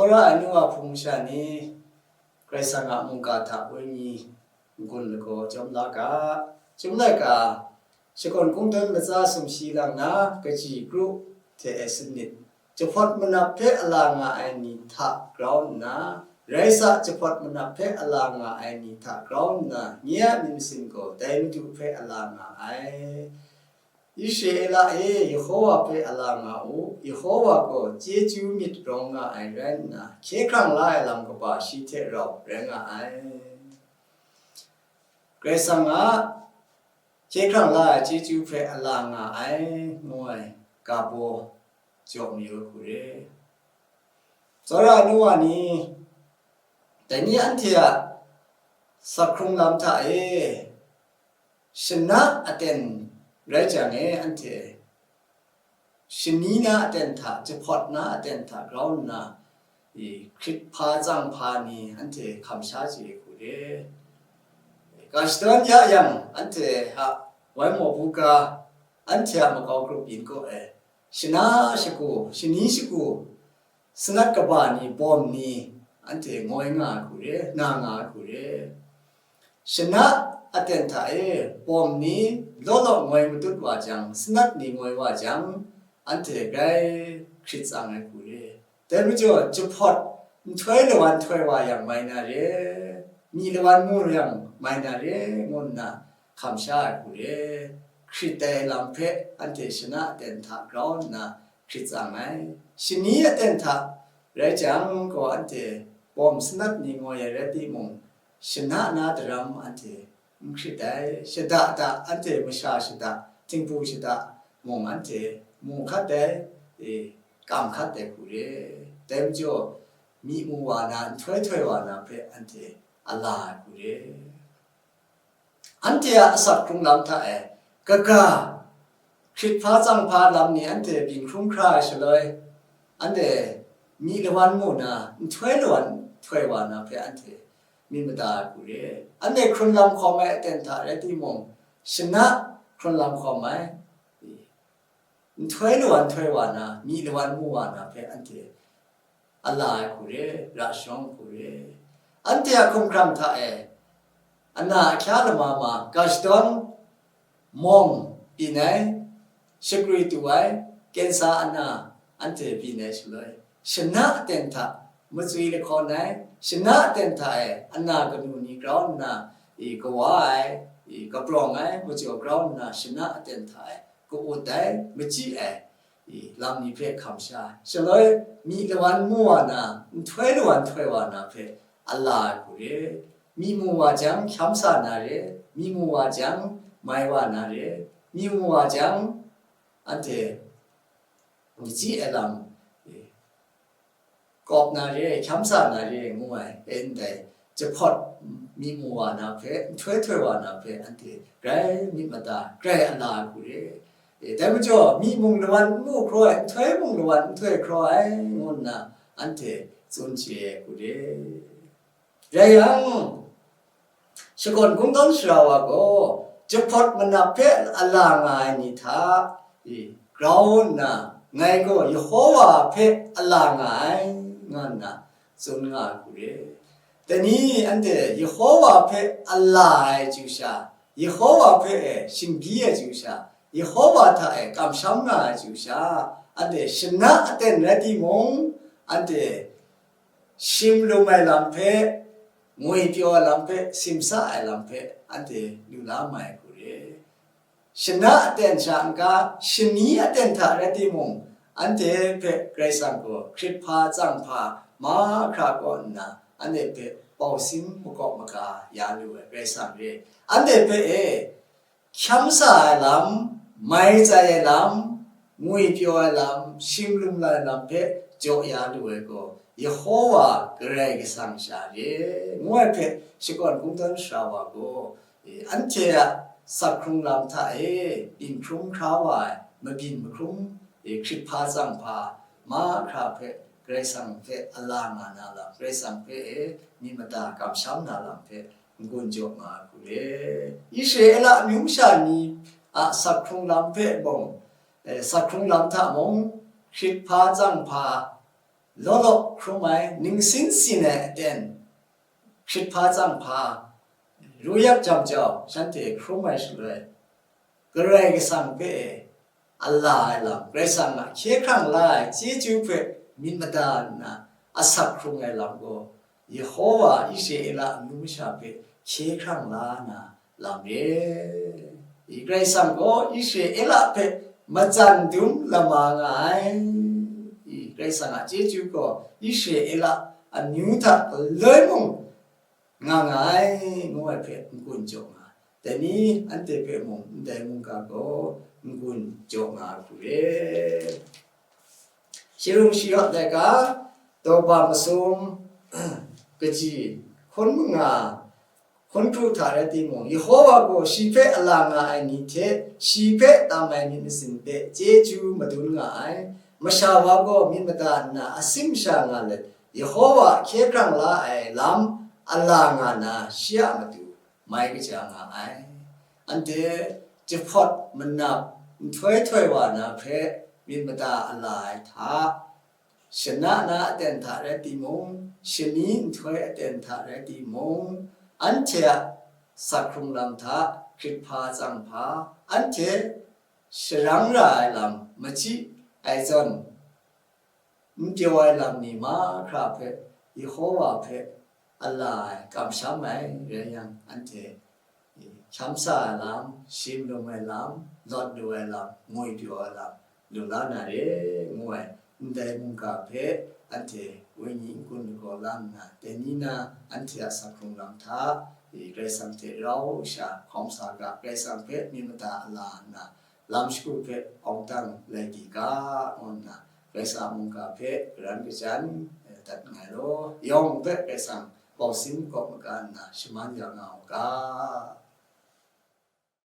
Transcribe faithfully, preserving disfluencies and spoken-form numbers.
Tsawra ai nu wa hpung sha ni, Karai Kasang a mungga hta wenyi n-gun lagaw jawm la ga, chyum laika, shakawn kungdawn latsa sumshi lang na, kaji kru hte e sanit, jahpawt manap hpe a la nga ai ni hta grau nna, rai sa, jahpawt manap hpe a la nga ai ni hta grau nna, nye a myit masin gaw dai Madu hpe a la nga ai. Israela e, Yehova hpe a la nga u, Yehova gaw chyeju myit rawng nga ai rai nna, hkye hkrang la ai lam kaba shi hte rau rai nga ai. Karai Kasang a hkye hkrang la ai chyeju hpe a la nga ai, ngu ai ga baw jaw mayu ai hku re. Tsawra ai nu wa ni, dai ni anhte a sakhkrung lam hta e, shana aten rai jang e, anhte shani na aten hta, jahpawt na aten hta grau nna, i, hkrit hpa tsang hpa ni anhte hkam sha chye hku re. Ga shadawn ya yang, anhte a wai maw buga, anhte a makau grup yin kaw e, shana shagu, shani shagu, sanat kaba ni, bawm ni, anhte ngoi nga ai hku re, na nga ai hku re. Shana aten hta e bawm ni law law ngoi matut wa jang, sanat ni ngoi wa jang, anhte grai hkrit tsang ai hku re. Dai majaw, jahpawt nhtoi lawan htoi wa yang mai na re, myi lawan mu yang mai na re, ngu nna hkam sha ai hku re. Hkrit ai lam hpe anhte shana aten hta grau nna hkrit tsang ai. Shani aten hta rai jang gaw, anhte bawm sanat ni ngoi ai rai timung, shana na daram anhte n hkrit ai. Shada da, anhte masha shada, htingbu shada mung anhte mu hkat ai, e, kam hkat ai hku re. Dai majaw, myi mu wa na, nhtoi htoi wa na hpe anhte a la ai hku re. Anhte a asak hkrung lam hta e, kaga, hkrit hpa tsang hpa lam ni anhte byin hkrum hkra ai shaloi, anhte myi lawan mu na, nhtoi lawan htoi wa na hpe anhte myit mada ai hku re. Anhte hkrun lam hkawm ai aten hta rai timung, shana hkrun lam hkawm ai, nhtoi lawan htoi wa na, myi lawan mu wa na hpe anhte a la ai hku re, ra shawng hku re. Anhte a hkumhkrang hta e, ana ahkya lama ma, ga shadawn mawng byin ai, shakrui tu ai, kensa ana anhte byin ai shaloi, shana aten hta matswi lahkawn ai, shana aten hta e ana kanu ni grau nna, i, kawa ai, i, kaprawng ai, majaw grau nna shana aten hta e ka-ut ai, machyi ai, i, lam ni hpe hkam sha ai. Shaloi, myi lawan mu wa na, nhtoi lawan htoi wa na hpe a la ai hku re. Myi mu wa jang, hkyam sa na re, myi mu wa jang, mai wa na re, myi mu wa jang, anhte machyi ai lam, e, kawp na re, hkyam sa na re, ngu ai, e, ndai jahpawt myi mu wa na hpe, nhtoi htoi wa na hpe, anhte grai myit mada, grai a la ai hku re. E, dai majaw, myi mung lawan n mu hkraw ai, nhtoi mung lawan n htoi hkraw ai, ngu nna anhte tsun chye ai hku re. Rai yang, shakawn kungdawn sara wa gaw, jahpawt manap hpe a la nga ai ni hta, i, grau nna, ngai gaw Yehova hpe a la nga ai, nga nna tsun nga ai hku re. Dai ni anhte Yehova hpe a la ai chyu sha, Yehova hpe e shinggyi ai chyu sha, Yehova hta e kamsham nga ai chyu sha, anhte shana aten rai timung, anhte shim lum ai lam hpe, ngwipyaw ai lam hpe, simsa ai lam hpe, anhte lu la mai ai hku re. Shana aten sha n-ga, shani aten hta rai timung, anhte hpe Karai Kasang gaw hkrit hpa tsang hpa mahkra kaw nna, anhte hpe pau sin makawp maga ya lu ai Karai Kasang re. Anhte hpe e, hkyam sa ai lam, mai tsai ai lam, ngwipyaw ai lam, shim lum lai lam hpe jaw ya lu ai gaw, Yehova Karai Kasang sha re, ngu ai hpe shakawn kungdawn sara wa gaw, e, anhte a sakhkrung lam hta e byin hkrum hkra wa ai, mabyin mahkrum, e, hkrit hpa tsang hpa mahkra hpe Karai Kasang hpe a la nga na lam, Karai Kasang hpe e myit mada kamsham na lam hpe n-gun jaw nga ai hku re. Israela amyu masha ni a sakhkrung lam hpe mung, eh, sakhkrung lam hta mung, hkrit hpa tsang hpa law law hkrum ai, ningsin sin ai aten, hkrit hpa tsang hpa, ru yak jam jau, shanhte hkrum ai shaloi, Karai Kasang hpe a la ai lam, Karai Kasang a hkye hkrang la ai chyeju hpe myit mada nna asak hkrung ai lam gaw, Yehowa Israela amyu masha hpe hkye hkrang la na lam re. I Karai Kasang gaw Israela hpe matsan dum lama nga ai. I Karai Kasang a chyeju gaw Israela amyu hta galoi mung nga nga ai, ngu ai hpe n-gun jaw nga ai. Dai ni anhte hpe mung ndai mungga gaw n-gun jaw nga ai hku re. Sharung sharawt laika, Tawba masum, kaji hkun manga, hkun hkru hta rai timung, Yehowa gaw shi hpe a la nga ai ni hte shi hpe tam ai myit masin hpe chyeju madun nga ai. Masha wa gaw myit mada nna asim sha nga let, Yehowa hkye hkrang la ai lam a la nga na, shi a matu mai kaja nga ai. Anhte jahpawt manap nhtoi htoi wa na hpe myit mada a la ai hta, shana na aten hta rai timung, shani nhtoi aten hta rai timung, anhte a sak hkrung lam hta hkrit hpa tsang hpa, anhte sharang ra ai lam machyi ai zawn, n pyaw ai lam ni mahkra hpe Yehowa hpe a la ai, kamsham ai rai yang, anhte hkyam sa ai lam, shim lum ai lam, lawt lu ai lam, ngwi pyaw ai lam, lu la na re, ngu ai ndai mungga hpe anhte wenyi n-gun lagaw la nna, dai ni na anhte a sak hkrung lam hta, Karai Kasang hte rau sha hkawm sa ga, Karai Kasang hpe myit mada a la nna, lam shagu hpe awng dang lai di ga, ngu nna, Karai Kasang a mungga hpe karan kajan, eh, dat nngai law, yawng hpe Karai Kasang bawsin kawp maga nna shaman ya nga u ga.